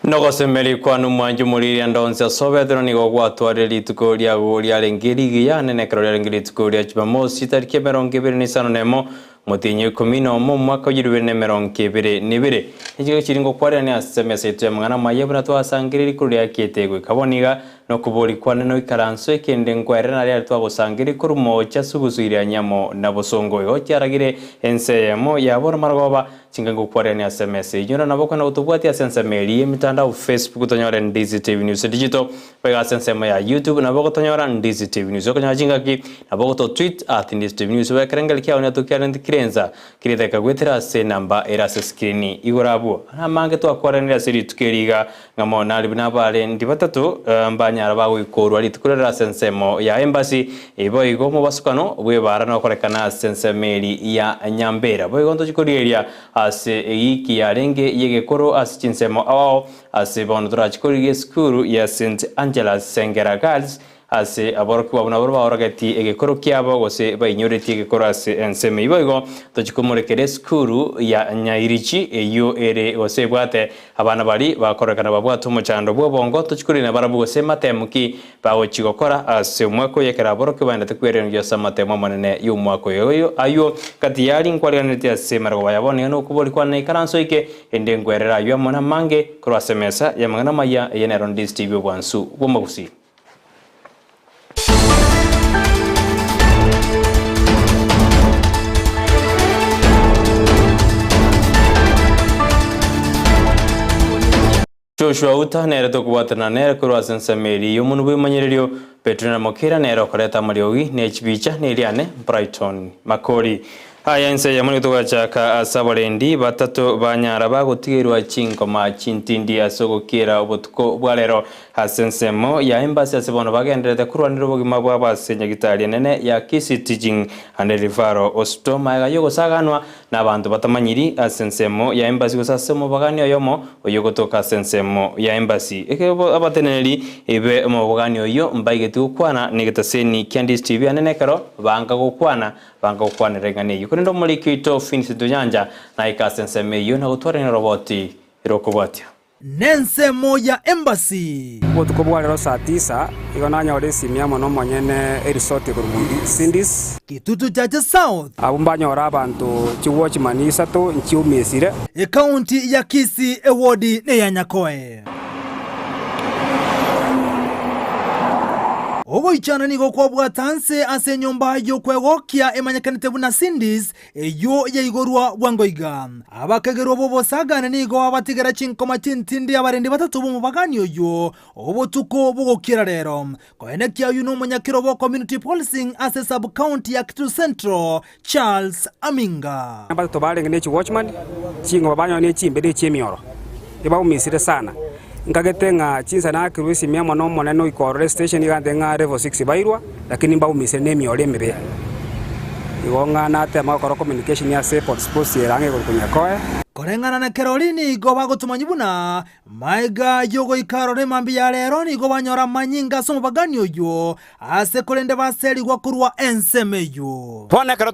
Nogosemeria kwane omwancho omoriri ande onsi ase obetero nigo gwatwarire rituko riago riarenge rigiya, nene ekero riarenge rituko ria Jumamosi, tariki 25 Omotienyi o ikomi nomo, omwaka o 2022. Nigo chiri ngokwarerania ase emesa yaito y'amang'ana amaya buna twasangereiri korwa riakiete goika bono iga, na okoboria kwane noikaranso ekende nkwerere naria aria twagosangereria korwa moocha sugusu irianyi amo na bosongo igo chiaragire ense eyemo ya bono marogoba chinga ngokwarerania ase emesa eyio na nabo okonyara gotobwatia ase ensemo eria y'emitandao Facebook tonyore Ndizi TV News Digital Boigo ase ensemo ya YouTube nabo ogotonyora Ndizi TV News. Okonyora chingaki nabo ogoto tweet at Ndizi TV News. Ekerengerio kiao nigo tokiarente kirensa kireteka goetera ase enamba ere ase screen igoro abwo. Amange twakwaranire ase rituko eri iga ng'a mono nari buna abarendi batato mbanyara bagoikorwa rituko rero ase ensemo ya embassy. Boigo omobasukano bw'ebaara nokorekana ase ensemo eri ya Nyambera. Boigo ntochi korigereria ase eyiki yarenge y'egekoro ase chinsemo ao ao Ase bono torache korigia esukuru ya St. Angela's Sengera Girls ase aborokigwa abwo nabwo baorogetie egekoro kiabo gose bainyoretie egekoro ase ensemo eyio. Boigo tochie komorekera esukuru ya Nyairichi eyio ere gose ebwate abana baria bakororekana babwate omochando bw'obongo tochie korina barabwo gose matemo ki bagochia gokora ase omwaka oyo ekero aborokigwa baendete kwerengia ase amatemo amanene y'omwaka oyo. Ayio gati y'aria nkwariganeretie ase emerogoba ya bono iga nokobori kwane naikaranse oike Ende nkwerere ayio amo namange korwa ase emesa y'amang'ana amaya, eye nero Ndizi TV obwansu bw'omogusii. Joshua Uta nere tokobwatana nere korwa ase ensemo eria y'omonwa bw'emanyererio, Petro na Mokera nere okoreta amariogi ne chibicha ne eriane Brighton Makori. Aya ense eyemo nigo togachaka ase abarendi batato banyara bagotigerwa chingoma chintindi ase ogokiera obotuko bwa rero ase ensemo ya Embassy ase bono bagendererete korwanera obogima bwabo ase nyagitari enene ya Kisii Teaching and Referral Hospital magega yogosaganwa nabanto batamanyiri ase ensemo ya Embassy gose ase omobagani oyomo oyogotoka ase ensemo ya Embassy. Ekero abateneneri be omobogani oyio mbaigeti gokwana negetaseni kia Ndizi TV anene ekero banga gokwana banga gokwanera eng'ana eyio. Korende omoriki oito Vincent Onyancha naike ase ensemo eyio na gotwarania roboti erokobwatia. Nensemo ya Embassy. Obotuko bwa rero saa tisa igo nanyora esimi amo nomonyene erisoti korwa Cindy's. Kitutu Chache South. Abwo mbanyore abanto chiwatchman isato nchiumesire. Ekaunti ya Kisii ewodi neya Nyakoe. Ogoichana nigo kwabwata nse ase enyomba y'okwegokia emanyekanete buna Cindy's eyio yaigorwa bwango iga. Abakegerwa b'obosagane nigo babatigera chinkoma chintindi abarendi batato b'omobagani oyio obotuko bogokiera rero. Koenekia oyio nomonyakerobo Community Policing ase Sub-county ya Kitutu Central, Charles Aminga. Batato barenge ne chiwatchman, ching'oba banyora ne chimbe ne chiemioro, ebaumisire sana. Nkagete ng'a chinsa nakerwa esimi amo n'Omonene oika ororo estation iga ntebe ng'a level six bairwa, lakini mbaumisire nemioro emebe. Igo ng'a natema gokora communication ase police post ere ang'e igoro Konyakoe. Koreng'ana na Kerori nigo bagotomanywa buna Magega y'ogoika aroro emambia ya reero nigo banyora amanyinga ase omobagani oyio, aase korende baserigwa korwa ensemo eyio. Bono ekero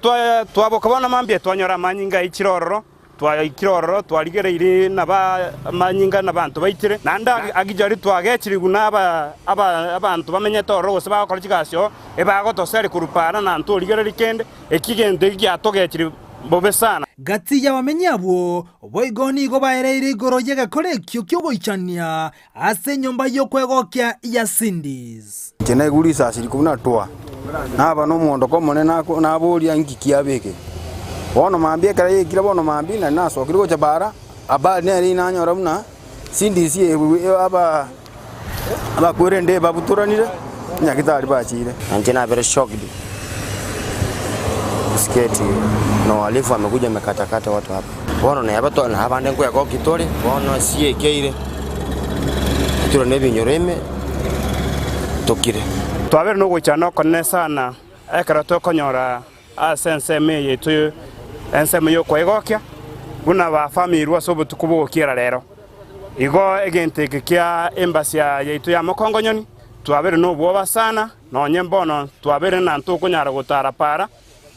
twaboka bono mambia twanyora amanyinga aichire ororo, twaikire ororo twarigereirie naba amanyinga nabanto baitire, naende agichari twagechirigwe na abanto bamenyete ororo gose bagokora chigasi oo, ebagotoseria korwa paara na ntorigereria kende, eki gento eki giatogechire bobe sana. Gati y'abamenyi abwo boigo nigo baereire igoro y'egekora ekio ki'ogoichania ase enyomba y'okwegokia ya Cindy's. Inche naigure risasi rikobuna buna twa, naba nomoondoko omonene naboria inki kiabeke. Bono mambia ekero yaikire bono mambia nari nasokire gocha bara, habari nere inanyora buna Cindy's aba abakwerende babutoranire, nyagitari bachiire. Inche nabere shocked kusikia eti na wahalifu wamekuja wamekatakata watu hapa. Bono neba to na abande nkwegokia tore, bono ase ekeire, tore na ebinyoro ime, tokire. Twabere nogoichana okonene sana ekero tokonyora Ase ensemo eye yaito ensemo y'okwegokia, buna bafamirwe ase obotuko bw'ogokiera rero. Igo egento eke kia embasia yaito ya mokongonyoni, twabeire nobwoba sana, nonye mbono twabeire na ntokonyara gotara para,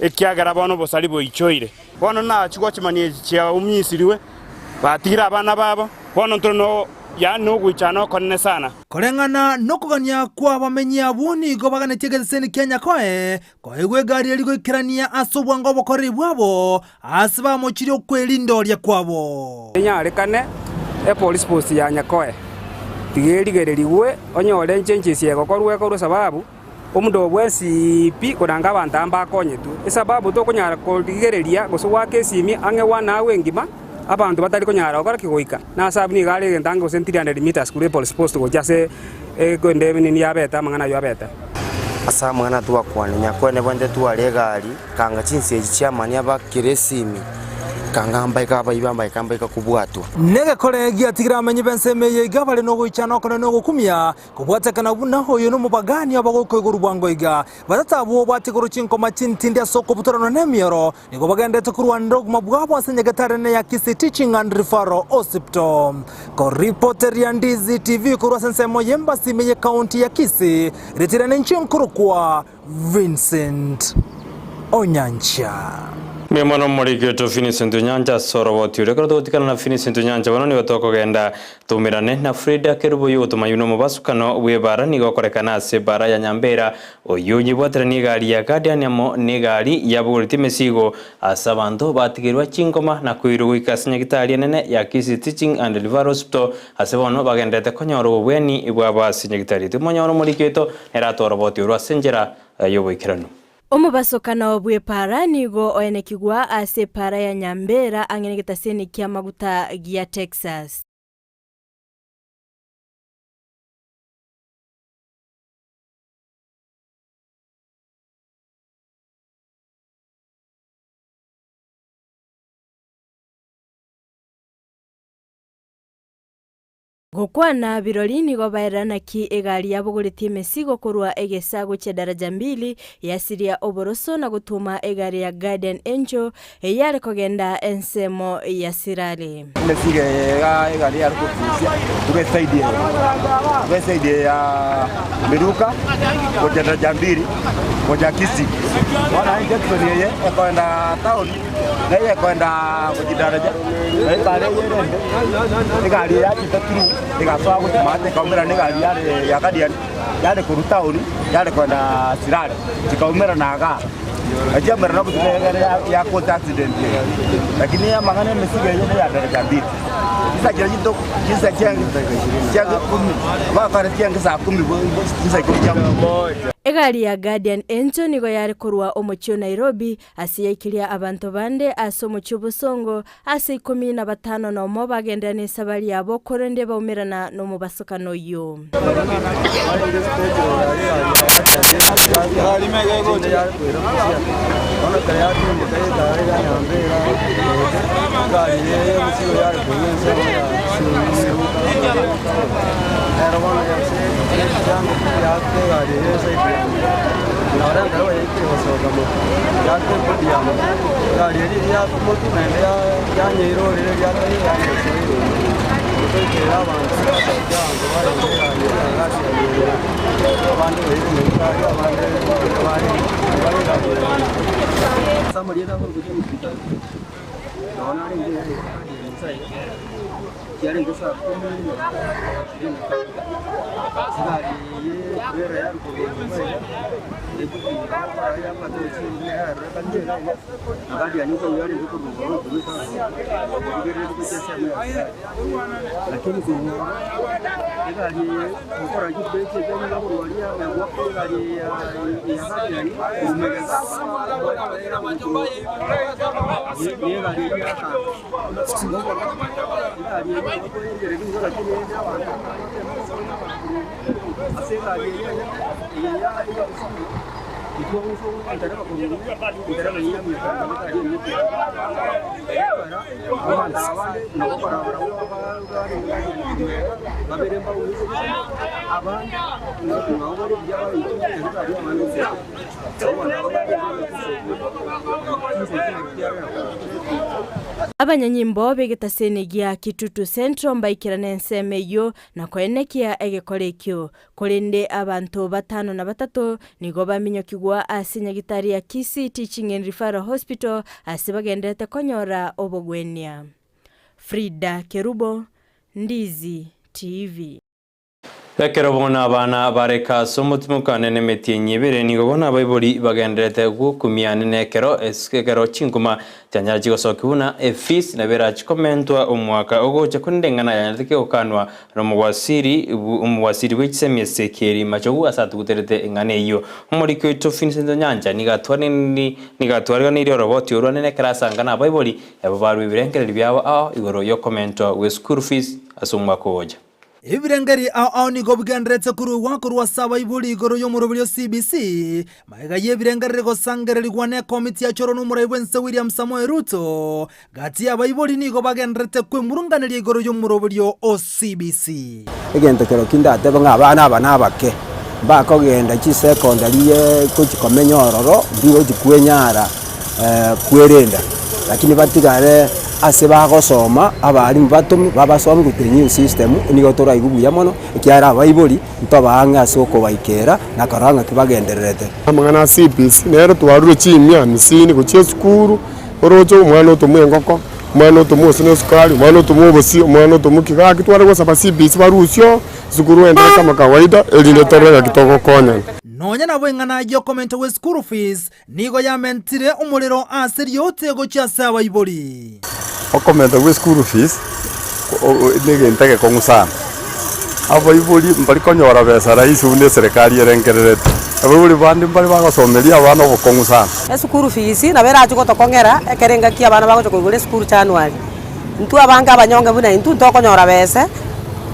ekiagera bono obosari boichoire. Bono nachie gochimania echi chiaumisirwe, batigire abana babo, bono ntore no. Yaani nogoichana okonene sana. Koreng'ana nokogania kw'abamenyi abwo nigo baganetie egeseseni kia Nyakoe koegwa egari eria goikerania ase obwango obokoreri bwabo ase bamochirie okwerindoria kwabo. Enyarekane epolice post ya Nyakoe tiga erigererigwe onyore enchenchesi egokorwa ekorwe esababu omuda bwensi pi koranga abanto aba mbakonyetwe. Esababu tokonyara korigereria gose goaka esimi ang'e one hour engima abanto batari konyara gokora ki goika. Na ase abwo nigo are egento ange gose 300 meters korwa epolice post gochia ase ekonde nini yabete amang'ana aywo abete. Ase amang'ana twakwane, Nyakoe nebwenerete tware egari, kanga chinsa echi chi'amani abakire esimi, kanga mbaika abaibi ambaika mbaika kobwatwa. Negekore giatigire abamenyi b'ensemo eye iga bare nogoichana okonene na ogokumia, Kobwatekana buna oyo nomobagani abagoka igoro bwango iga, batata abwo batigorwe chinkoma chintindi ase okobutoranwa nemioro, nigo bagenderete korwanera obogima bwabo ase nyagetari enene ya Kisii Teaching and Referral Hospital. Koripoteria Ndizi TV korwa ase ensemo y'embasi ime y'ecounty ya Kisii, ritire ninche nkorokwa Vincent Onyancha. Mbuya mono omoriki oito Vincent Onyancha ase oroboti oria. Ekero togotikana na Vincent Onyancha bono nigo tokogenda toumerane na Frida Kerubo oyio ogotomanywa buna omobasukano bw'ebara nigo okorekana ase ebara ya Nyambera oyio onyebwateranie egari ya Guardian amo negari yabogoretie emesigo ase abanto batigerwa chingoma na koirwa goika ase nyagitari enene ya Kisii Teaching and Referral Hospital ase bono bagendererete konyora obobweni bwabo ase nyagitari. Timonyora omoriki oito Nere atorobotie orwo ase enchera y'oboikeranu. Omobasokano bw'epaara nigo oenekigwa ase epaara ya Nyambera ang'e negetaseni ki'amaguta gia Texas. Gokwana birori nigo baerera naki egari yabogoretie emesigo korwa egesa gochia daraja mbili, yasiria oboroso na gotwoma egari ya Guardian Angel eyare kogenda ensemo ya Sirari. Emesigo eye iga egari yare korusia korwa eside eye, korwa eside eye ya Miruka gochia daraja mbili gochia Kisii. Bono naende junction eye ekoenda town. Neye ekoenda gochia daraja, na egari eye ere embe, egari eye yachete through, egasoa gochia maate ekaumerana egari yare ya Guardian, yare korwa town, yare koenda Sirare, chikaumerana igaa. Na chiaumerana obotuko egere ya ya cause accident eye. Lakini amang'ana emesigo eye neya daraja mbili. Chinsa chiria chinto chinsa chia chia bakare chiange saa kumi chinsa ikomi chia. Egari ya Guardian Angel nigo yare korwa omochie o Nairobi Ase yaikiria abanto bande ase omochie obosongo, ase ikomi na batano nomo bagenderera nesabari yabo, korende baumerana nomobasokano oyio. Abanyanyimbo b'egetaseni gia Kitutu Central mbaikerane ensemo eyio na koenekia egekora ekio. Korende abanto batano na batato nigo baminyokigwa ase nyagitari ya Kisii Teaching and Referral Hospital ase bagendererete konyora obogwenia. Frida Kerubo, Ndizi. TV. Ekero bono abana bareka ase omotimokane nemetienyi ebere, nigo bono abaibori bagendererete gokumia nekero ekero chinkuma chianyara chigosokia buna efees nabo erachi komentwa omwaka ogocha korende eng'ana yanyarete kegokanwa nomowasiri omowasiri bwe chisemi Ezekiel Machogu ase atuguterete eng'ana eyio. Omoriki oito Vincent Onyancha nigo atwaraniri nigo atwariganirie oroboti orwo anene ekero asanga nabaibori ebo barwa ebirengererio biabo ao igoro yokomentwa gwe school fees ase omwaka ogocha. Ebirengeri ao ao nigo bigendererete koruegwa korwa ase abaibori igoro y'omoroberi o CBC, magega y'ebirengereri gosangererigwa n'ekomiti ya choro n'omorai bw'ense William Samoei Ruto. Gati y'abaibori nigo bagendererete kwemurunganeria igoro y'omoroberio o CBC. Egento kerokio ndatebe ng'a abana aba nabake, mbakogenda chisecondary gochia komenya ororo, mbigochia kwenyara kwerenda, lakini batigare ase bagosoma, abalimu batome babasomie gochia the new system, nigo toraigwe buya mono, ekiagera abaibori ntobaang'e ase okobaikera na korora ng'aki bagendererete. Amang'ana a CBC nere twarure chimia hamsini gochia esukuru, oroche omwana otomwa engoko, omwana otomwa gose na esukari, omwana otomwa obosie, omwana otomwa ki, gaki tware gosaba CBC barusie oo, esukuru enderee kama kawaida, erinde torore ng'aki togokonyana. Nonya nabo eng'ana y'okomentwa gwe school fees Nigo yamentire omorero ase riote gochia ase abaibori. Okomenta gwe school fees negento egekong'u sana. Abaibori mbari konyora besa rahisi buna eserekari erengererete. Abaibori bande mbare bagosomeria abana obokong'u sana. Esukuru fees nabo erache gotokong'era ekero engaki abana bagocha koigora esukuru January. Intwe abange abanyonge buna intwe ntokonyora bese,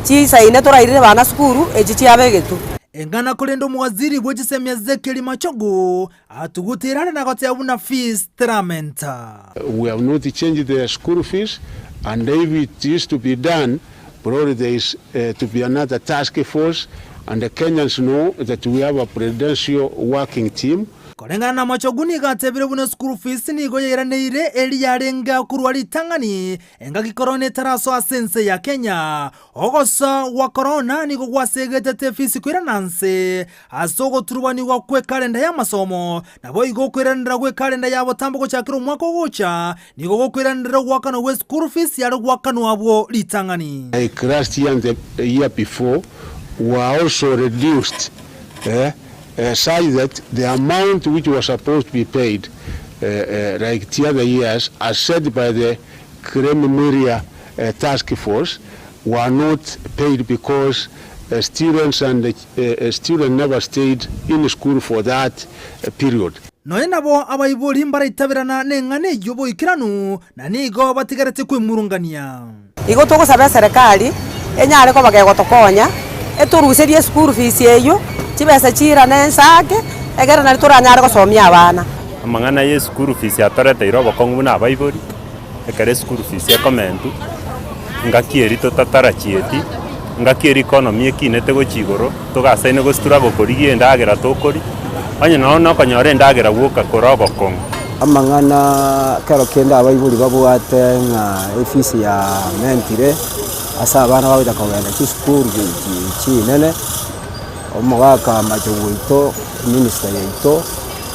chisaine torairire abana sukuru echi chiabegetwe. Eng'ana korende omowaziri bwe chisemi Ezekiel Machogu atugutire are na goteba buna fees teramenta. We have not changed the school fees and if it is to be done probably there is to be another task force and the Kenyans know that we have a presidential working team. Koreng'ana na Machogu nigo atebire buna school fees nigo yairaneire eri yarenge korwa ritang'ani engaki korona etarasoa ase ense ya Kenya. Ogosoa gwa korona nigo gwasegetete efisi koirana nse ase ogoturubanigwa kw'ekalenda y'amasomo, naboigo okoiranera gw'ekalenda ya botambe gochakera omwaka ogocha nigo gokoiranera ogoakanwa gwe school fees yare goakanwa abwo ritang'ani. Like last year and the year before were also reduced such that the amount which was supposed to be paid like the other years as set by the Clem Mwiria task force were not paid because students and students never stayed in school for that period. Nonya nabo abaibori mbaraitaberana neng'ana eyio boikeranu, na nigo batigarete kwemurungania. Igo togosaba eserekari enyare koba kegotokonya, etoruserie eschool fees eyio, chibesa chiirane ense ake, egere nario toranyare gosomia abana. Amang'ana ya eschool fees atoreteire obokong'u buna abaibori. Ekero eschool fees ekomentwa, ngaki eria totatarachieti, ngaki eria economy ekinete gochia igoro, togasaine gostruggle korigia endagera tokoria, onye nonye nokonyora endagera gwoka kore obokong'u. Amang'ana kero kende abaibori babwate ng'a efees yamentire ase abana bagocha kogenda chisukuru chinene, omogaka amache gwaito, eminister yaito.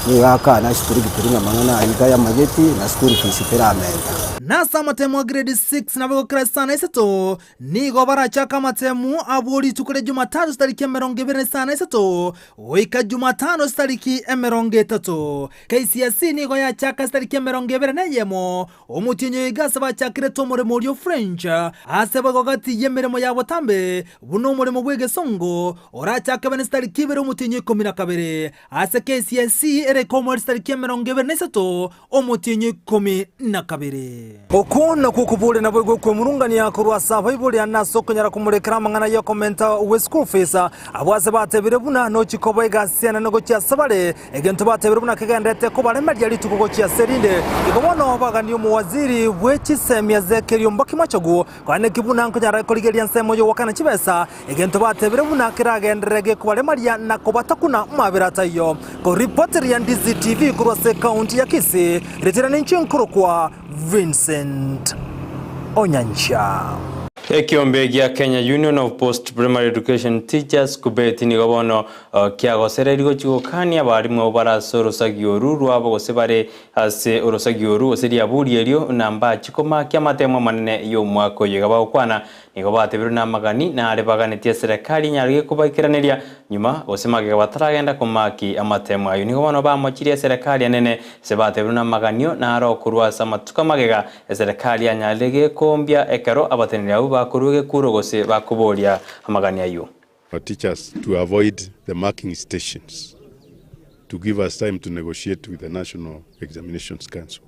Nigo akana strictly ng'a amang'ana ayio tayamanyeti na school fees teramenta. Nase amatemo a grade 6 na gokera isano na isato nigo barachake amatemo abwo rituko ria Jumatatu chitariki 25 na isato goika Jumatano chitariki 30. KCSE nigo yachaka chitariki 21 Omotienyi oyo iga ase bachakirete omoremo oria o French, ase boigo gati y'emeremo ya botambe, buna omoremo bw'egesongo, orachake bene chitariki ibere omotienyi o ikomi na kabere, ase KCSE ere ikomoeria chitariki 23 omotienyi o 12. Okwo nakwo okoboria naboigo okwemurungania korwa ase abaibori na ase okonyara komorekera amang'ana y'okomenta gwe school fees, abwo ase batebire buna nochie koba egasi enene gochia ase bare. Egento batebire buna kegenderete kobaremeria rituko gochia ase erinde, igo bono baganie omowaziri bwe chisemi Ezekiel Ombaki Machogu koaneki buna nkonyara korigereria ensemo y'ogoakana chibesa, egento batebire buna keragenderere gekobaremaria na kobatakuna mabera ataiyo. Koripoteria DCTV korwa ase ekaunti ya Kisii, ritira ninche nkorokwa Vincent Onyancha. Ekiombe gia Kenya Union of Post Primary Education Teachers, KUPPET, nigo bono Kiagosereiri gochia gokania abarimu abwo bare ase orosagi oru rwabo gose bare ase orosagi oru gose riaburi erio, na mbachie komakia amatemo amanene y'omwaka oyo. Iga bagokwana Nigo batebirwe namagani nare baganetie eserekari enyare kobaikeraneria nyuma gose magega bataragenda komaki amatemo ayio. Nigo bono bamochirie eserekari enene ase batebirwe namaganio naro okorwa ase amatuko amagega eserekari yanyarire gekombia ekero abateneneri abwo bakorwa egekuro gose bakoboria amagani ayio. Our teachers to avoid the marking stations to give us time to negotiate with the National Examinations Council.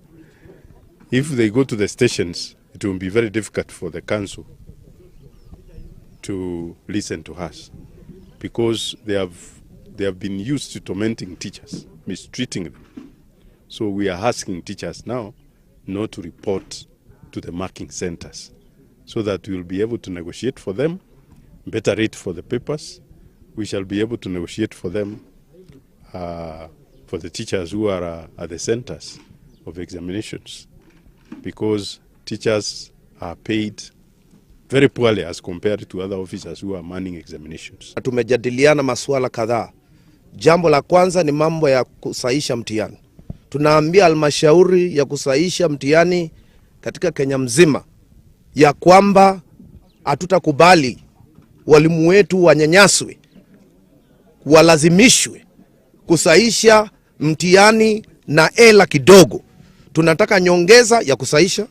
If they go to the stations, it will be very difficult for the council to listen to us because they have, they have been used to tormenting teachers, mistreating them. So we are asking teachers now not to report to the marking centers so that we will be able to negotiate for them better rate for the papers. We shall be able to negotiate for them uh, for the teachers who are uh, at the centers of examinations because teachers are paid very poorly as compared to other officers who are manning examinations. Tumejadiliana masuala kadhaa. Jambo la kwanza ni mambo ya kusaisha mtihani. Tunaambia halmashauri ya kusaisha mtihani katika Kenya mzima ya kwamba hatutakubali walimu wetu wanyanyaswe, walazimishwe kusaisha mtihani na ela kidogo. Tunataka nyongeza ya kusaisha.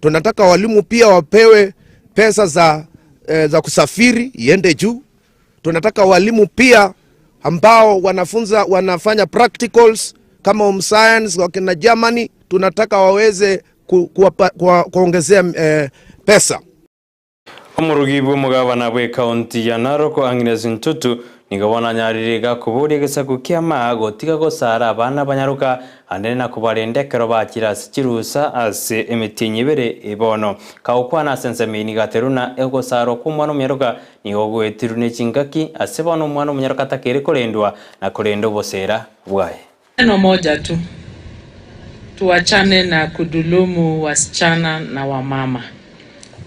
Tunataka walimu pia wapewe pesa za, e, za kusafiri iende juu. Tunataka walimu pia ambao wanafunza wanafanya practicals kama home science wakina Germany, tunataka waweze ku, kuwapa- kuwa- kuongezea eh, pesa. Omorugi bw'omogabana bw'ekaunti ya Narok Agnes Ntutu nigo bono anyarire gakoboria egesaku kia maa gotiga gosara abana banyaruka ande na kobarenda ekero bakira ase chirusa ase emetienyi ebere ebono. Kagokwana ase ensemo eye nigo aterwa egosarwa kwa omwana omonyaroka nigo goetirwe na echingaki ase bono omwana omonyaroka atakere korendwa na korenda obosera bwaye. Neno moja tu, tuachane na kudhulumu wasichana na wamama.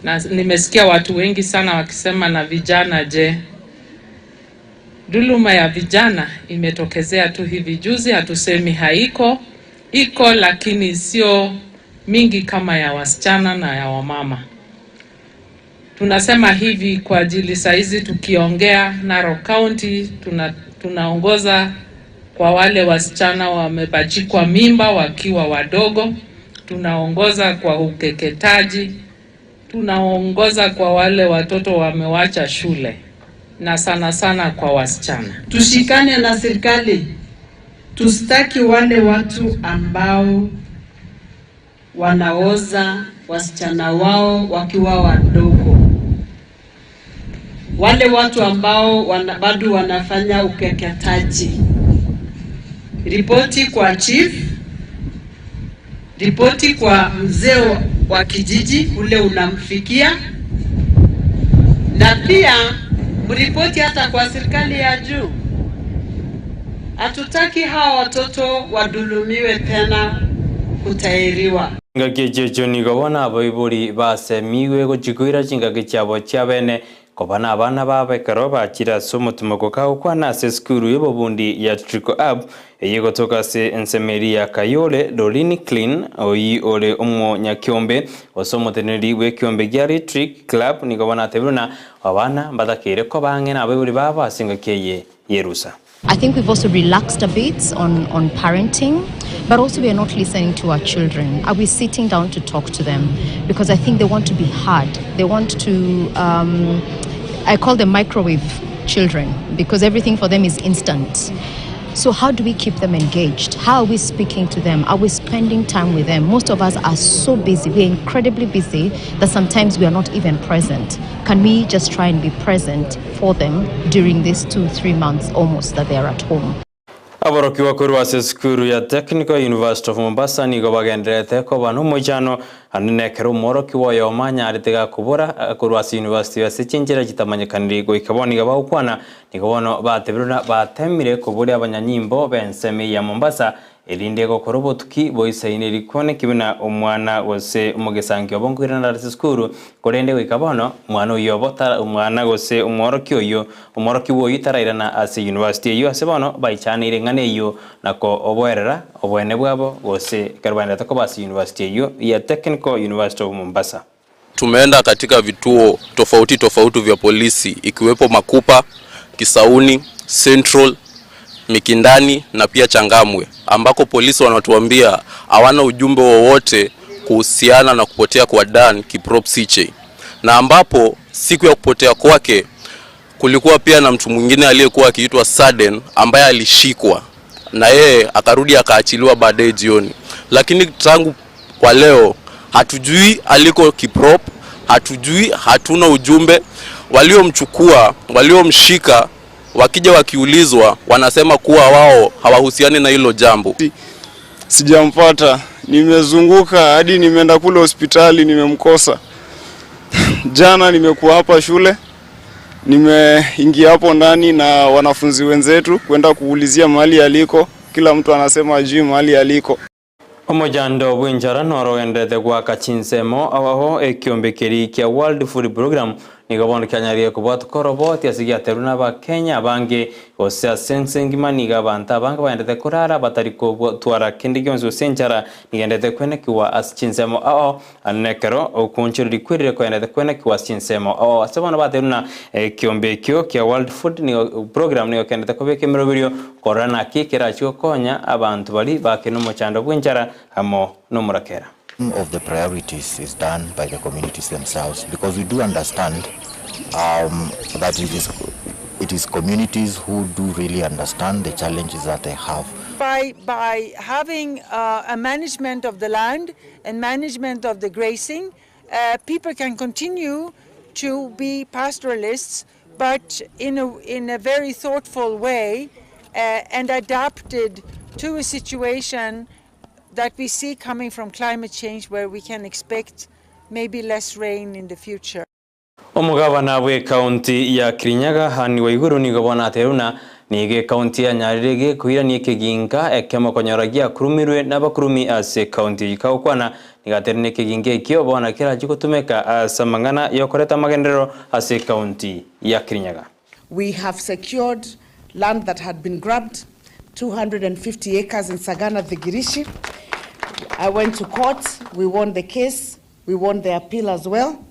Na nimesikia watu wengi sana wakisema na vijana, je, dhuluma ya vijana imetokezea tu hivi juzi? Hatusemi haiko, iko, lakini sio mingi kama ya wasichana na ya wamama. Tunasema hivi kwa ajili saizi tukiongea Narok County tuna, tunaongoza kwa wale wasichana wamepachikwa mimba wakiwa wadogo, tunaongoza kwa ukeketaji, tunaongoza kwa wale watoto wamewacha shule na sana sana kwa wasichana. Tushikane na serikali, tusitaki wale watu ambao wanaoza wasichana wao wakiwa wadogo, wale watu ambao wana, bado wanafanya ukeketaji. Ripoti kwa chief, ripoti kwa mzee wa kijiji ule unamfikia, na pia mripoti hata kwa serikali ya juu. Hatutaki hawa watoto wadhulumiwe tena kutairiwa. Ngaki echiechio nigo bono abaibori basemiwe gochikoira chingaki chiabo chia bene koba na abana babo ekero bachire ase omotimoko kagokwana ase esukuru ya obobundi ya Trico Up eye gotoka ase ensemeri ya Kayole Dolini Clean oyi ore omonyakiombe gose omoteneneri bwa ekiombe gia Ritric Club nigo bono atebirwe na abana mbatakire koba ang'e na abaibori babo ase engaki eye ya erusa. I think we've also relaxed a bit on, on parenting, but also we are not listening to our children. Are we sitting down to talk to them? Because I think they want to be heard. They want to, um, I call them microwave children because everything for them is instant. So, how do we keep them engaged? How are we speaking to them? Are we spending time with them? Most of us are so busy, we're incredibly busy that sometimes we are not even present. Can we just try and be present for them during these 2, 3 months almost that they are at home? Aborokigwa korwa ase esukuru ya Technical University of Mombasa nigo bagenderete koba na omoichano ande ekero omworokiwa oyomo anyarete gakobora korwa ase university ase chinchera chitamanyekaniri goika bono nigo bagokwana nigo bono batebirwe na batemire koboria abanyanyimbo b'ensemo ya Mombasa erinde gokora obotuki boisaine rikwane buna omwana gose omogesangi obo nkoirana ase esukuru korende goika bono omwana oyo obo tara omwana gose omworoki oyo omworokiwa oyo tarairana ase university eywo ase bono baichanire ng'ana eywo nako oboerera obwene bwabo gose ekero baendete koba ase university eywo ya Technical University of Mombasa. Tumeenda katika vituo tofauti tofauti vya polisi ikiwepo Makupa, Kisauni, Central, Mikindani na pia Changamwe ambako polisi wanatuambia hawana ujumbe wowote kuhusiana na kupotea kwa Dan Kiprop Sichei, na ambapo siku ya kupotea kwake kulikuwa pia na mtu mwingine aliyekuwa akiitwa Saden ambaye alishikwa na yeye akarudi akaachiliwa baadaye jioni, lakini tangu kwa leo hatujui aliko Kiprop, hatujui, hatuna ujumbe. Waliomchukua, waliomshika, wakija wakiulizwa, wanasema kuwa wao hawahusiani na hilo jambo. Sijampata, nimezunguka hadi nimeenda kule hospitali nimemkosa. Jana nimekuwa hapa shule, nimeingia hapo ndani na wanafunzi wenzetu kwenda kuulizia mahali aliko, kila mtu anasema ajui mahali aliko. Omochando bwa enchara noro ogenderete gwaka chinsemo abaho ekiombe keri kia World Food Program nigo bono kianyarire kobwatwa koroboti ase giaterwa na abakenya abange gose ase ense engima nigo abanto abange baendete korara batari kotwara kende gionsi gose enchara nigendete kwenekiwa ase chinsemo ao ane ekero okoonchoreria kwerire koendete kwenekiwa ase chinsemo ao ase bono baterwa na ekiombe ekio kia World Food nigo Program nigo kendete kobeka emeroberio korora naki kerachi gokonya abanto baria bakire na omochando bwa enchara amo na omorakera. Of the priorities is done by the communities themselves, because we do understand that it is communities who do really understand the challenges that they have. By having a management of the land and management of the grazing, people can continue to be pastoralists, but in a very thoughtful way and adapted to a situation that we see coming from climate change, where we can expect maybe less rain in the future. Omogabana bwe county ya Kirinyaga Anne Waiguru nigo bono ateruna nigo ekaunti ya Nyarire gekoirania ekeginka ekemo konyora giakurumirwe n'abakurumi ase ekaunti eyio kagokwana nigo aterire na ekeginka ekio bono kerachi gotumeka ase amang'ana yokoreta amagenderero ase ekaunti ya Kirinyaga. We have secured land that had been grabbed, 250 acres in Sagana, Thigirishi. I went to court, we won the case, we won the appeal as well,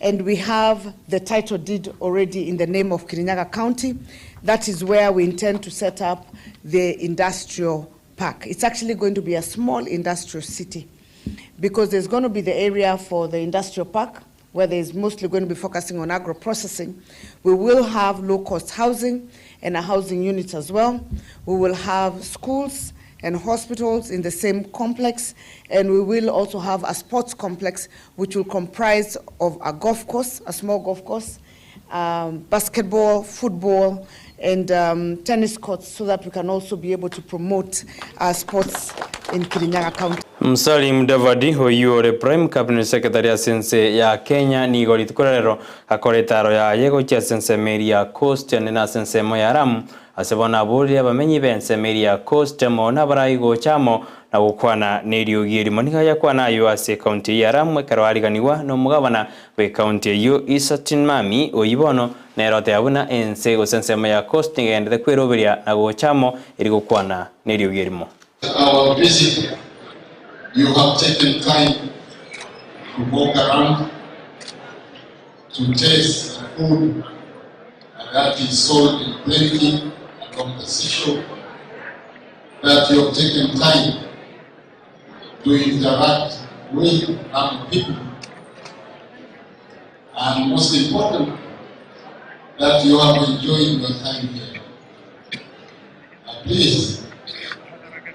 and we have the title deed already in the name of Kirinyaga County. That is where we intend to set up the industrial park. It's actually going to be a small industrial city because there's going to be the area for the industrial park where there's mostly going to be focusing on agro-processing. We will have low-cost housing and a housing unit as well. We will have schools and hospitals in the same complex, and we will also have a sports complex which will comprise of a golf course, a small golf course, basketball, football, and tennis courts, so that we can also be able to promote our sports in Kirinyaga County. Musalia Mudavadi oyio ore Prime Cabinet Secretary ase ense ya Kenya nigo rituko rero akora etaro yaye gochia ase ensemo eria ya Coast ande na ase ensemo ya Lamu ase bono aborire abamenyi ba ensemo eria ya Coast amo nabarai gocha amo na gokwana na eriogi erimo nigo yakwana ayo ase ekaunti ya Lamu ekero ariganiwa na omogabana bwa ekaunti eyio Issa Timamy oyio bono nero oteba buna ense gose ensemo ya Coast nigo egendete kweroberia na gocha amo eri gokwana na eriogi erimo. Our visit, you have taken time to walk around, to taste the food that is sold in plenty along the seashore, that you have taken time to interact with other people, and most important, that you have enjoyed your time here. Please,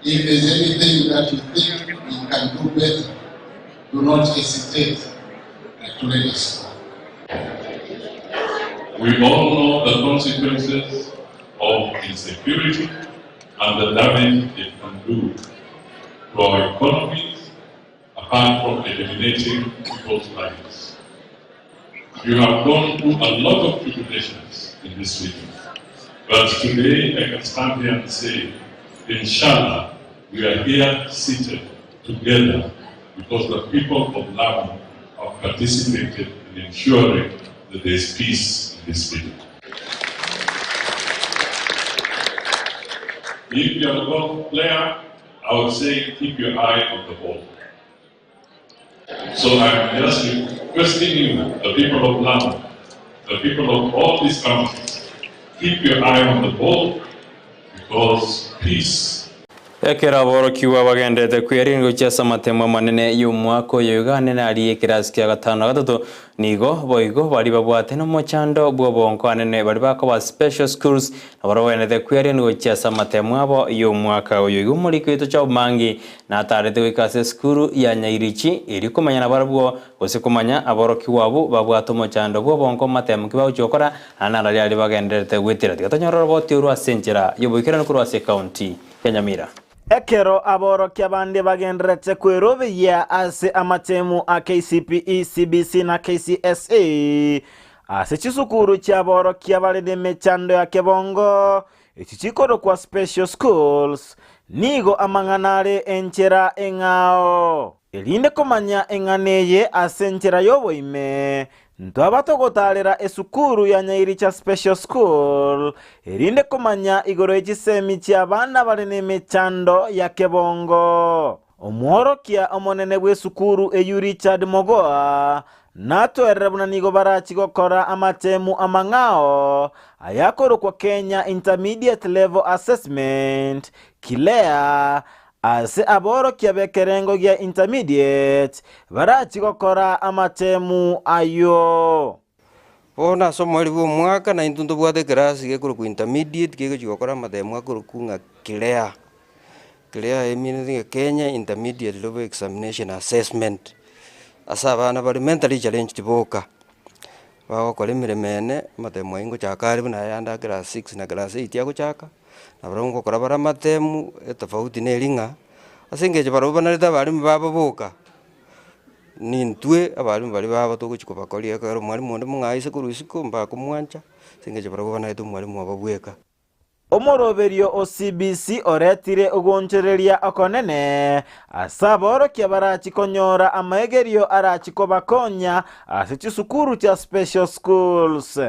if there's anything that you think we can do better, do not hesitate to let us know. We all know the consequences of insecurity and the damage it can do to our economies, apart from eliminating people's lives. You have gone through a lot of tribulations in this region, but today I can stand here and say, inshallah, we are here seated together because the people of Lamu have participated in ensuring that there is peace in this region. If you are a golf player, I would say keep your eye on the ball. So I'm just requesting you, the people of Lamu, the people of all these counties, keep your eye on the ball because peace Ekero aborokigwa bagenderete kwerigereria gochia ase amatemo amanene y'omwaka oyo iga anene aria ekerasi kia gatano na gatato, nigo boigo baria babwate nomochando bw'obonko anene baria bakoba special schools nabo bagwenerete kwerigereria gochia ase amatemo abo y'omwaka oyo iga. Omoriki oito Job Mangi natarete goika ase esukuru ya Nyairichi erio komanya nabarabwo gose komanya aborokigwa abwo babwate omochando bw'obonko matemo ki bagochia gokora naende narari aria bagendererete gwetera. Tiga tonyore oroboti orwo ase enchera y'oboikeranu korwa ase ekaunti ya Nyamira. Ekero aborokia bande bagendererete kwerobeyia ase amatemu a KCPE, CBC na KCSE ase chisukuru chi'aborokia bare nemechando ya kebongo, echi chikorokwa special schools, nigo amang'ana are enchera eng'ao. Erinde komanya eng'ana eye ase enchera y'oboime, ntwaba togotaarera esukuru ya Nyairicha Special School, erinde komanya igoro ye chisemi chi'abana bare nemechando ya kebongo. Omworokia omonene bw'esukuru eyio Richard Mogoa natoerere buna nigo barachi gokora amatemu amang'ao ayakorokwa Kenya Intermediate Level Assessment, KILEA, Ase aborokia b'ekerengo gia intermediate barachi gokora amatemu ayio. Bono ase omoerio bw'omwaka naintwe ntobwate ekerasi gekorokwa intermediate kegochia gokora amatemu akorokwa ng'a KILEA. KILEA emineti ng'a Kenya Intermediate Level Examination Assessment, ase abana bare mentally challenged boka, bagokora emeremo ene, amatemo aywo ngochaka are buna ayande a class six na class eight agochaka. Nabarabwo ngokora bare amatemu, etofauti neri ng'a, ase engencho barabwo banarete abalimu babo boka, nintwe abalimu baria babo togochia kobakoria ekero omwalimu onde mong'ayi ase korwa isiko mbakomwancha, ase engencho barabwo banarete omwalimu obo bweka. Omoroberio o CBC oretire ogoonchoreria okonene ase aborokia barachi konyora amaegerio arachi kobakonya ase chisukuru chia special schools.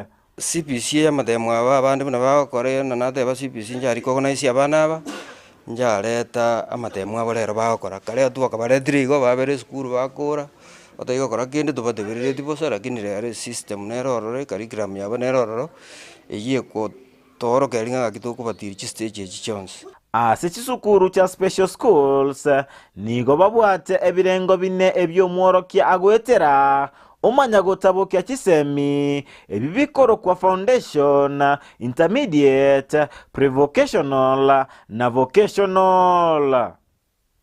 CBC y'amatemo aba abande buna bagokora na nateba CBC inche recognize abana aba, inchareta amatemo abo rero bagokora. Kare intwe twakabaretire igo babere esukuru bakora, batari gokora kende tobateberereti bosa lakini rero esystem nere ororo ecurriculum yabo nere ororo, eywo ekotoorokereria ng'a ng'aki tokobatiri chistage echi chionsi. Ase chisukuru chia special schools nigo babwate ebirengo bine ebi'omworokia agoetera omanya gotabokia chisemi, ebi bikorokwa foundation, intermediate, prevocational na vocational.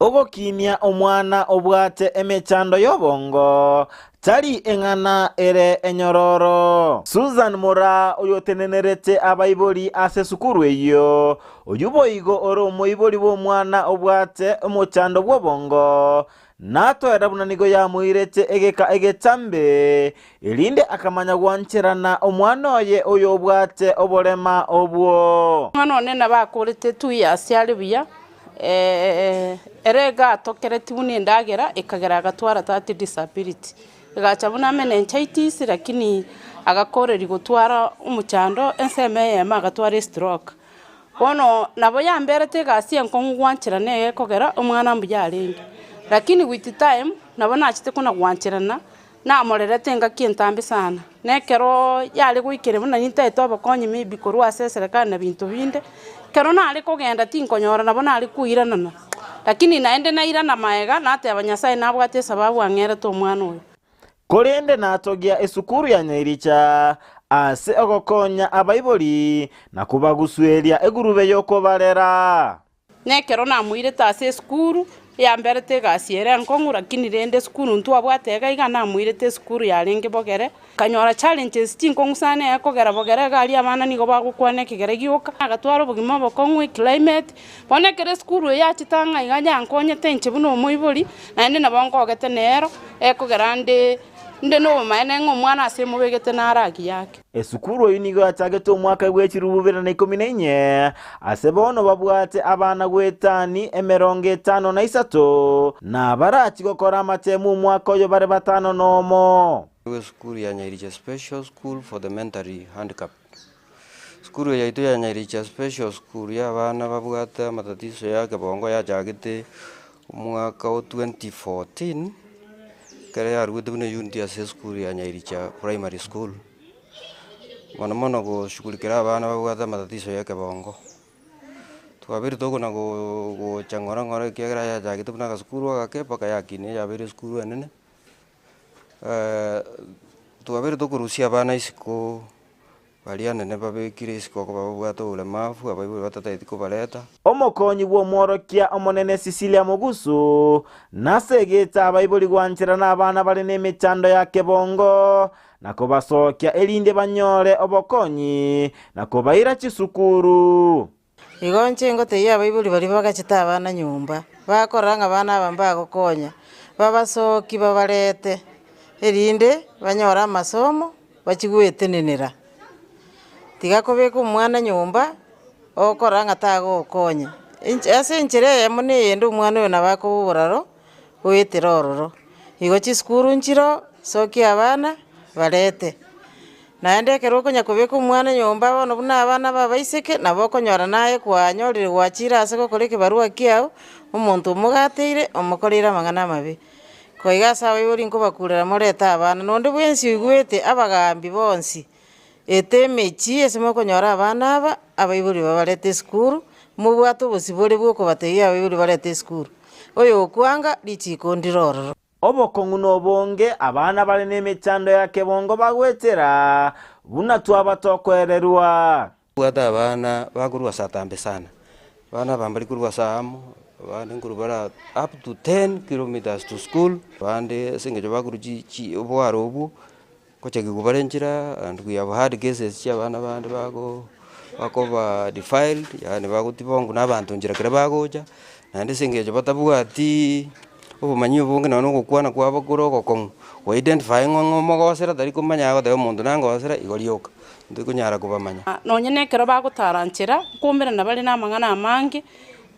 Ogokinia omwana obwate emechando y'obongo tari eng'ana ere enyororo. Susan Moraa oyotenenerete abaibori ase esukuru eyio, oyio boigo ore omoibori bw'omwana obwate omochando bw'obongo, natoera buna nigo yamoirete egeka egetambe, erinde akamanya gwancherana omwana oye oyobwate oborema obwo. Omwana one nabo akorete 2 years are buya, ere iga atokereti buna endagera ekagera agatwara that disability. Egacha buna meningitis lakini agakoreria gotwara omochando ensemo eyemo agatwara estroke. Bono nabo yamberete egasi enkong'u gwancherana egekogera omwana mbuya arenge. Lakini with time, nabo nachete kona gwancherana, namorerete engaki entambe sana. Na ekero yare goikera buna nintagete obokonyi maybe korwa ase eserekari na binto binde, ekero nare kogenda tinkonyora nabo nare koiranana, lakini naende nairana maega nateba Nyasaye nabwate esababu ang'erete omwana oyo. Korende natogia esukuru ya Nyairicha ase ogokonya abaibori na kobagusueria egurube y'okobarera. Na ekero namoirete ase esukuru, yamberete egasi ere enkong'u lakini rende esukuru ntwabwate iga iga namoirete esukuru yarenge bogere, nkanyora challenges chinkong'u sana ekogera bogere iga aria abana nigo bagokwana ekegere gioka, agatwara obogima obokong'u eclimate, bono ekero esukuru eye yachete ang'e iga yankonyete inche buna omoibori, naende nabo nkogete nero, ekogera nde nde na obomaene ng'a omwana ase emobegete naro agiya ake. Esukuru eyio nigo yachagete omwaka bw'echirubu bibere na ikomi na inye, ase bono babwate abana goetani 53, na abarachi gokora amatemu omwaka oyo bare batano nomo. Esukuru ya Nyairicha Special School for the Mentally Handicapped. Sukuru eye yaito ya Nyairicha Special School ya abana babwate amatatizo ya kebongo yachagete omwaka o 2014. Ekero yaruete buna eunit ase esukuru ya Nyairicha Primary School, mono mono goshughulikera abana babwate amatatizo ya ekebongo. Twabeire tokona gocha ng'ora ng'ora ekiagera yachagete buna agasukuru agake mpaka yakinire yabeire esukuru enene, twabeire tokorusia abana isiko baria anene babekire isiko okoba babwate oboremavu abaibori batatageti kobareta. Omokonyi bw'omworokia omonene Cecilia Mogusu nasegete abaibori gwancherana abana bare nemechando ya kebongo na kobasokia erinde banyore obokonyi na kobaira chisukuru. Igo inche ngotebia abaibori baria bagachete abana nyomba, bakorora ng'a abana aba mbagokonya, babasokie babarete, erinde banyore amasomo bachie goetenenera. Tiga kobeka omwana nyomba, okorora ng'a tagokonya. Inche ase enchera eyemo na eyende omwana oyo nabo akoba oboraro, goetera ororo. Igo chisukuru nchiroo, sokia abana, barete. Naende ekero okonya kobeka omwana nyomba bono buna abana b'abaiseke, nabo okonyora naye kwanyorire gwachire ase gokora ekebarua kiao, omonto omogateire, omokoreire amang'ana amabe. Koiga ase abaibori nkobakurera morete abana, na onde bwensi oigwete abagaambi bonsi, eta emechie ase mokonyora abana aba, abaibori babarete esukuru, mobwate obosibore bw'okobatebia abaibori barete esukuru. Oyokwanga, richiko ndire ororo. Obokong'u nobonge abana bare nemechando ya kebongo bagwetera, buna twaba tokoererwa. Bwate abana bakorwa ase atambe sana, abana aba mbari korwa ase aamo, abande nkorwa bare up to ten kilometres to school, abande ase eng'encho bakorwa chi chi obwaro obwo, ngochakigwa bare nchera and we have had cases chia abana bande bago bakoba defiled yaani bagotibongwa na abanto nchera kere bagocha, naende ase eng'encho batabwatiii obomanyi obonge nonye na ogokwana kwabo kore ogokong'u, go identify ng'a ng'a omogosera tari komanya agoteba omonto nangosera igo rioka, ntorikonyara kobamanya. Nonye nekero bagotara nchera, nkoumerana bare namang'ana amange,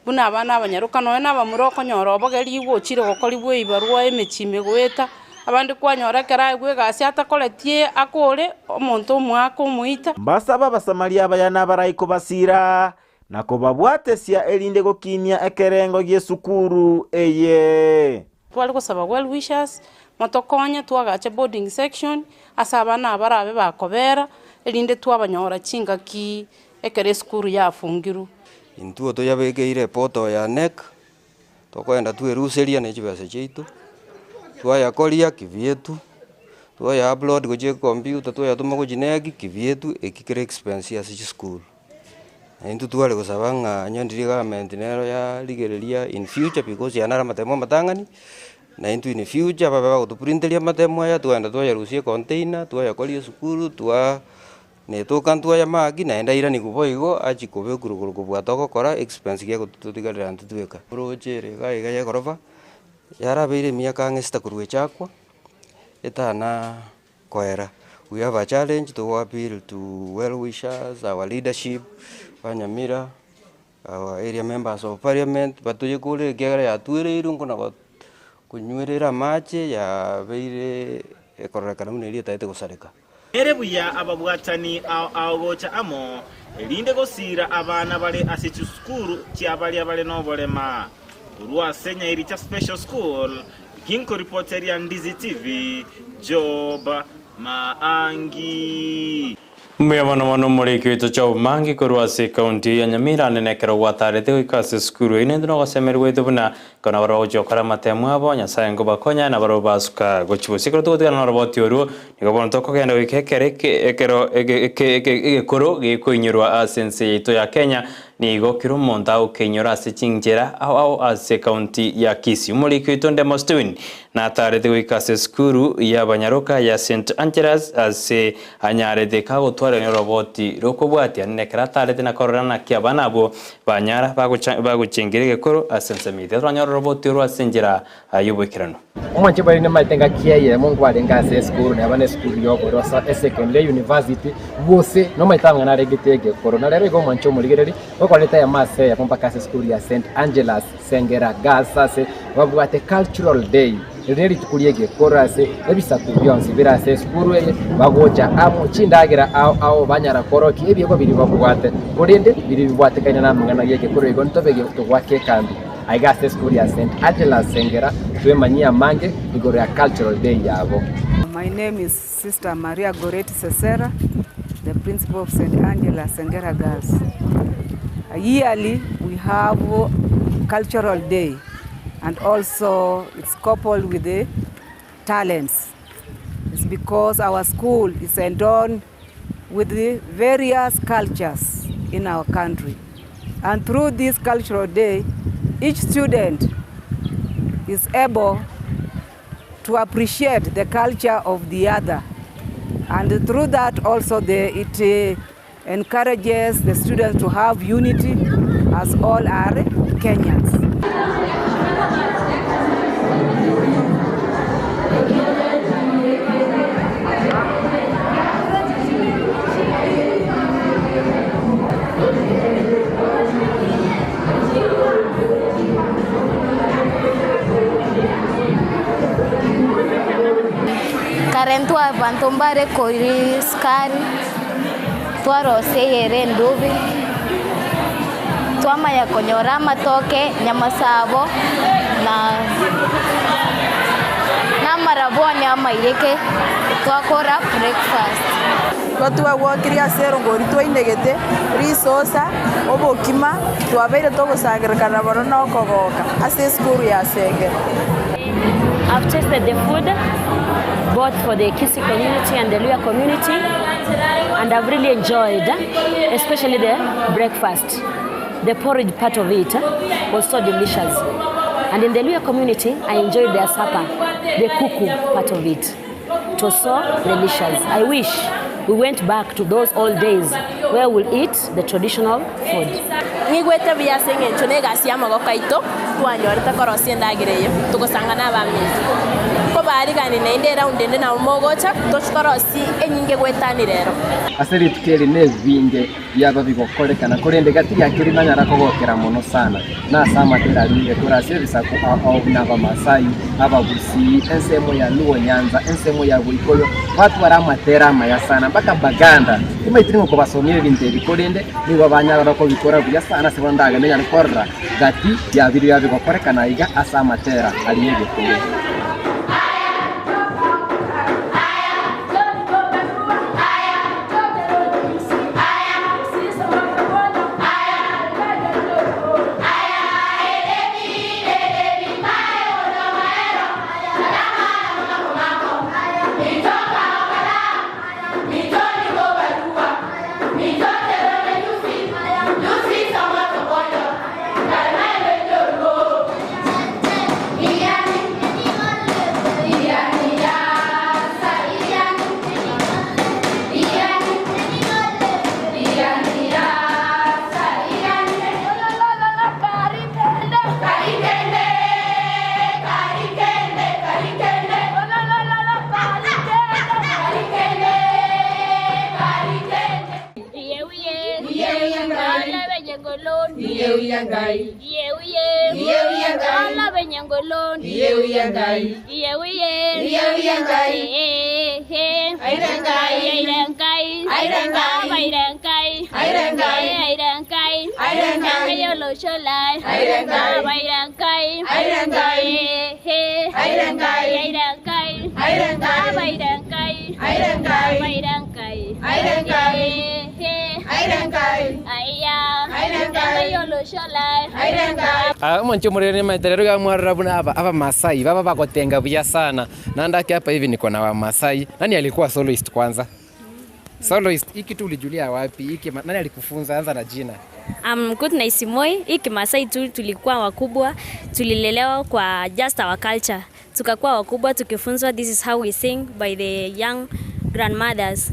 buna abana abanyaroka, nonya na abamura okonyora obogerigwe ochire gokorigwa ebibarua emechie ime goeta, abande kwanyora ekero aegwe egasi atakoretie akore, omonto omoaka omoita. Mbasabe Abasamaria abaya na abarai kobasiira, na kobabwatesia erinde gokinia ekerengo gi'esukuru eye. Tware gosaba well wishers, motokonye twagache boarding section, ase abana aba barabe bakobera, erinde twabanyora chingaki ekero esukuru yafungirwe. Intwe toyabekeire epoto ya NEC, tokoenda tweruseria ne chibesa chiaito, twayakoria kibietu, twaya upload gochia ecomputer twayatoma gochia NEC kibietu, eki kere expense ase chisukuru. Na intwe tware gosaba ng'a onye ndiri government nero yarigereria in future because aya naro amatemo amatang'ani, na intwe in future babe bagotoprinteria amatemo aya twagenda twayarusia econtainer, twayakoria esukuru, twa Netoka ntwaya maki, naende airanigwe boigo achie kobekwa rogoro kobua togokora expense gegototigarera intwe tweka. Oroche ere iga iga ya egorofa, yarabeire emiaka ang'e sita korwa echakwa, etana koera. We have a challenge to appeal to well wishers, our leadership, ba Nyamira, our area members of parliament, batoyekorere ekiagera yatwereirwe nkona go konywerera amache, yabeire ekororekana buna eria etagete gosareka. Nere buya ababwatani ao ao gocha amo, erinde gosiira abana bare ase chisukuru chia baria bare noborema. Korwa ase Nyairicha Special School, ginkoripoteria Ndizi TV, Job Maangi. Mbuya mono mono omoriki oito Job Mangi korwa ase ekaunti ya Nyamira nene ekero gwatarete goika ase esukuru eyio naintwe nogosemeria gwaito buna Ekero nabarabwo bagochia gokora amatemo abo, Nyasae nkobakonya, na barabwo basuka gochia bosio. Ekero togotigana noroboti orwo, nigo bono tokogenda goika ekero eke ekero ege eke eke egekoro gekoinyorwa ase ense yaito ya Kenya, nigo kera omonto agokeinyora ase chinchera ao ao ase ekaunti ya Kisii. Omoriki oito Ndemo Stephen natarete goika ase esukuru y'abanyaroka ya St Angela's ase anyarete kagotwarania oroboti rokobwatia nekero atarete na korora naki abana abwo Banyara bagochengera egekoro ase ensemo yaito. Twaranyore oroboti orwo ase enchera y'oboikeranu. Omwanche bw'aria nimaete engaki eyemo nkwarenge ase esukuru neba na esukuru y'oboroso esecondary university gose nomaete amang'ana arengete egekoro na rero iga omwanche omorigereri gokorete eyemo ase eyemo mpaka ase esukuru ya St Angela's Sengera Girls ase babwate cultural day Eri nerituko ri'egekoro ase ebisaku bionsi bire ase esukuru eye bagocha amo chindagera ao ao banyara korokia ebiegwa biria babwate, korende biria bibwatekaine namang'ana y'egekoro igo ntobe togoaka ekambi aiga ase esukuru ya St. Angela's Sengera. Twemanyie amange igoro ya cultural day yabo. My name is Sister Maria Goretti Sesera, the principal of St. Angela Sengera Girls. Yearly, we have Cultural Day, and also it's coupled with the talents. It's because our school is endowed with the various cultures in our country. And through this cultural day, each student is able to appreciate the culture of the other. And through that also the, it encourages the students to have unity as all are Kenyans. Kare ntwabanto mbare koria esukari, twarosia eyere endubi, twamanya konyora amatoke, nyamasabo, na na amarabwani amaireke, twakora breakfast. Igo twagwokirie ase erongori twainegete, risosa, obokima, twabeire togosangererekana mono na okogoka ase esukuru ya Sengera. I've tasted the food both for the Kisii community and the Luhya community, and I've really enjoyed, especially the breakfast. The porridge part of it was so delicious. And in the Luhya community, I enjoyed their supper, the kuku part of it. It was so delicious. I wish we went back to those old days where we'll eat the traditional food. Ng'igwete buya ase eng'encho na egasi y'amaboko aito twanyorete korosia endagera eye, togosanga na abaminto. Nkobaariganie naende eround ende nabo mogocha, toche torosie enyinge goetanera ero. Ase rituko eri nebinge biaba bigokorekana, korende gati ya keria nanyara kogokera mono sana nase amatera aria kore ase ebisaku ao ao buna Abamasai, Abagusii, ensemo ya Luo Nyanza, ensemo ya Boikoyo, batwara amatera amaya sana mpaka Baganda. Timaitiri ng'a okobasomia ebinto ebi korende nigo banyarora kobikora buya sana ase bono ndagende nyare korora gati ya biria bigokorekana aiga ase amatera aria egekoyo. Omonche omorere nimaete rero iga mwarora buna aba abamasai baba bagotenga buya sana naende ake hapa hivi niko na wamasai nani alikuwa soloist kwanza? Soloist, hii kitu ulijulia wapi? Hiki nani alikufunza? Anza na jina. Goodnight Simoi. Hii Kimasai tu tulikuwa wakubwa, tulilelewa kwa just our culture. Tukakuwa wakubwa tukifunzwa this is how we sing by the young grandmothers.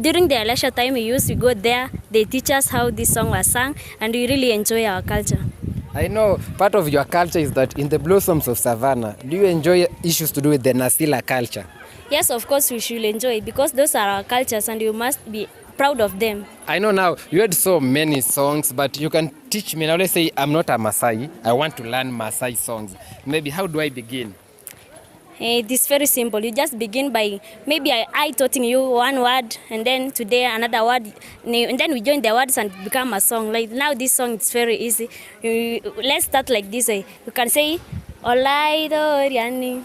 During their leisure time we used to go there, they teach us how this song was sung and we really enjoy our culture. I know part of your culture is that in the blossoms of Savannah, do you enjoy issues to do with the Nasila culture? Yes, of course we should enjoy because those are our cultures and you must be proud of them. I know now you had so many songs, but you can teach me. Now let's say I'm not a Maasai. I want to learn Maasai songs. Maybe how do I begin? It is very simple. You just begin by maybe I taught you one word, and then today another word, and then we join the words and become a song. Like now this song is very easy. Let's start like this way. You can say Olaitoriani,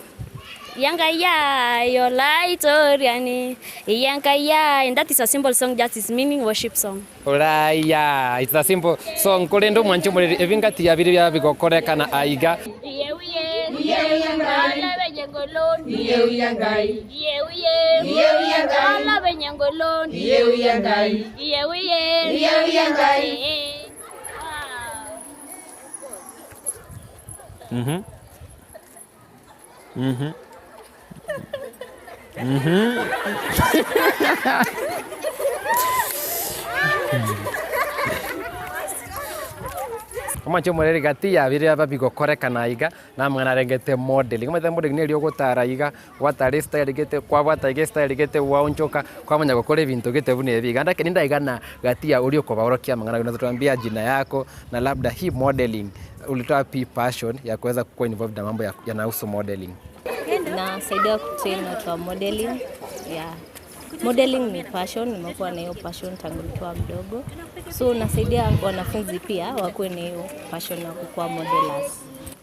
Enkai ai, Olaitoriani, Enkai ai. And that is a simple song, just is meaning worship song. Olaya, it's a simple song korende omwanche omoreri ebingati ya bire biabigokorekana aiga. Mhm. Mhm. Mhm. Omwanche omoreri gati ya biria babigokorekana iga, namang'ana arengete modeling. Omanyete modeling neri ogotara iga, gwatara estyle gete, kwabwata iga estyle gete gwaonchoka, kwamanya gokora ebinto gete buna ebi iga. Lakini ndaigana gati ya oria okobaorokia amang'ana unaweza tuambia jina yako na labda hii modeling ulitoa wapi passion ya kuweza kuwa involved na mambo yanahusu modeling? Nasaidia kutrain watu wa modeling. Yeah. Modeling ni passion, nimekuwa na hiyo passion tangu nikiwa mdogo. So nasaidia wanafunzi pia wakuwe na hiyo passion ya kukuwa modelers.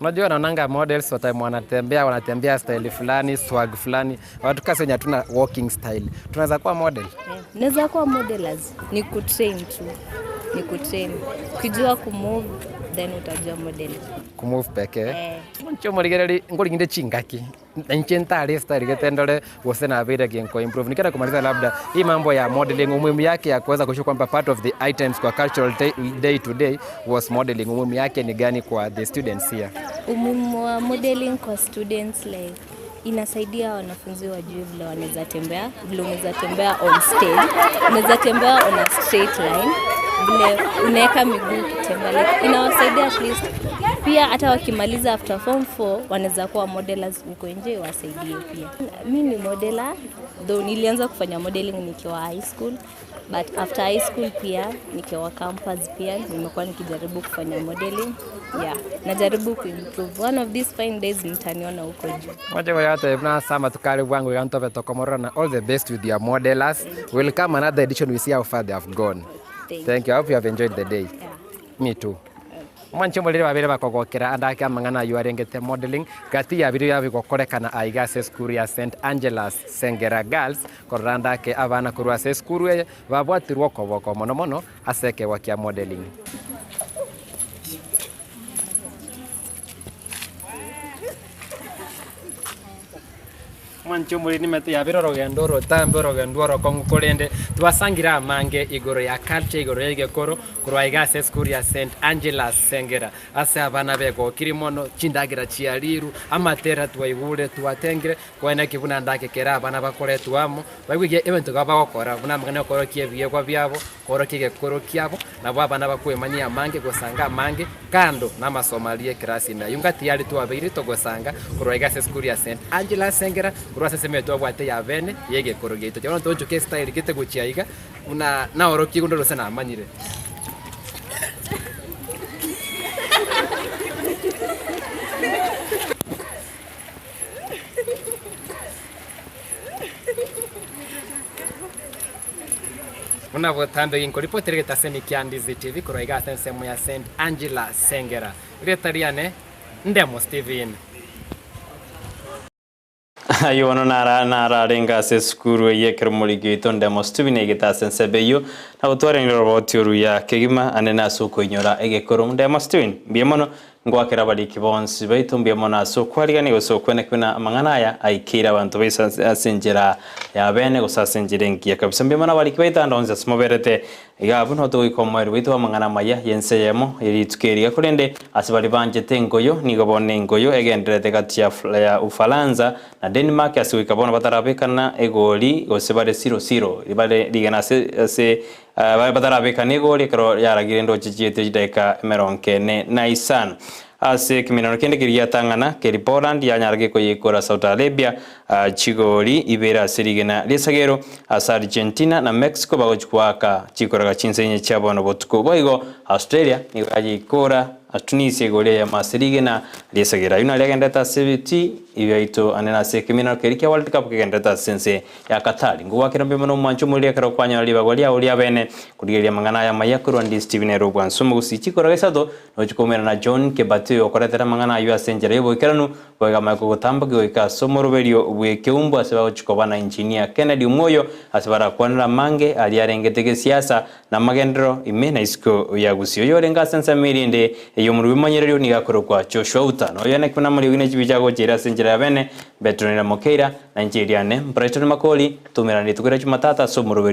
Unajua naonanga models wa time wanatembea wanatembea style fulani, swag fulani. Watu kasi wenye hatuna walking style. Tunaweza kuwa model. Yeah. Naweza kuwa modelers, ni kutrain tu. Ni kutrain. Ukijua kumove then utajua modeling. Kumove pekee. Eh. Inche omorigereri nkoriginde chingaki inche ntare style gete ndore gose nabeire ginko improve nikenda kumaliza labda hii mambo ya modeling umuhimu yake ya kuweza kushow kwamba part of the items kwa cultural day, day to day was modeling umuhimu yake ni gani kwa the students here? Umuhimu wa modeling kwa students like inasaidia wanafunzi wajue vile wanaweza tembea, vile unaweza tembea on stage, unaweza tembea on a straight line, vile unaweka miguu ukitembea, like inawasaidia at least pia hata wakimaliza after form 4 wanaweza kuwa modelers huko nje wasaidie pia. Mi ni modeler though nilianza kufanya modeling nikiwa high school but after high school pia nikiwa campus pia nimekuwa nikijaribu kufanya modeling. Yeah, najaribu kuimprove. One of these fine days mtaniona huko juu. Moja kwa yote na sama tukari bwangu ya ntobe tokomorona all the best with your modelers. We'll come another edition we see how far they have gone. Thank Thank you. I hope you have enjoyed the day. Me too. Mwanche omorere babere bakogokera ande ake amang'ana aywo arengete modeling gati ya biria bigokorekana aiga ase esukuru ya St Angela's Sengera Girls korora ande ake abana korwa ase esukuru eye babwatirwe okoboko mono mono ase ekeegwa kia modeling. Mwanche omoriri nimete yabere orogendo orotambe orogendo orokong'u korende twasangire amange igoro ya culture igoro ya egekoro korwa iga ase esukuru ya St Angela's Sengera ase abana begokiri mono chindagera chiariru amatera twaigure twatengire kwene ki buna ndake kera abana bakoretwa amo baigwe ebinto iga bagokora buna amang'ana okorokia ebiegwa biabo korokia egekoro kiabo nabo abana bakwemanyia amange gosanga amange kando na amasomo aria ekerasi ime aywo ngati yare twabeire togosanga korwa iga ase esukuru ya St Angela's Sengera korwa ase ensemo eye twabwate ya bene ya egekoro giaito. Bono toonchoke estyle gete gochia iga buna naorokia onde gose namanyire. Buna botambe ginkoripotera egetaseni kia Ndizi TV korwa iga ase ensemo ya St Angela Sengera. Erieta riane Ndemo Stephen. Ayio bono nara nararenge ase esukuru eyio ekero omoriki oito Ndemo Stephen aigete ase ensemo eyio na gotwaranire oroboti oruya kegima ande nase okoinyora egekoro. Ndemo Stephen, mbuya mono Ngoakera abariki bonsi baito mbuya mono ase okwarigania gose okweneka buna amang'ana aya aikeire abanto baise ase enchera ya bene gose ase enchera engiya kabisa. Mbuya mono abariki baito ande onsi ase moberete iga abwo nigo togoika omoerio bwaito bw'amang'ana amaya y'ense eyemo ye rituko eri iga. Korende ase baria banchete engoyo nigo bono engoyo egendererete gati ya Ufaransa na Denmark ase goika bono batarabekana egori gose bare siro siro bare rigena ase ase Batarabekana egori ekero yaragire endoche chiaito chidaeka emerongo ene na isano. Ase ekemenero kende keria giatang'ana, keri Poland yanyara gekoyeikora Saudi Arabia chigori ibere ase rigena ri'esagero, ase Argentina na Mexico bagochi goaka chikoraga chinsa inye chia bono botuko. Boigo Australia nigo yayeikora. Tunisia igoro eyemo ase rigena ri'esegera. Ayio nario agenderete ase ebitii biaito ande na ase ekeminero keria kia World Cup kegenderete ase ense ya Qatar. Ngogwakera mbuya mono omwancho omoriri ekero okwanyora ribagwa riao ria bene korigereria amang'ana aya amaya korwa Ndisi TV nere obwansu omogusii chikoro gesato nochi koumerana na John Kebati oyo okoretera amang'ana ayio ase enchera y'oboikeranu Boigo amanye kogotambokia goika ase omoroberio bw'ekeumbu ase bagochia koba na Engineer Kennedy Omwoyo ase barakwanere amange aria arengete gesiasa na amagenderero ime na isiko ya Gusii. Oyo orenge ase ensemo eria ende ey'omorwbi omonyererio nigo akorokwa Joshua Uta. Na oyo naki buna amariogi ne chibicha agocha ere ase enchera ya bene, Betronella Mokeira, na inche eriane Brighton Makori, toumerane rituko ria Jumatatu ase omoroberio.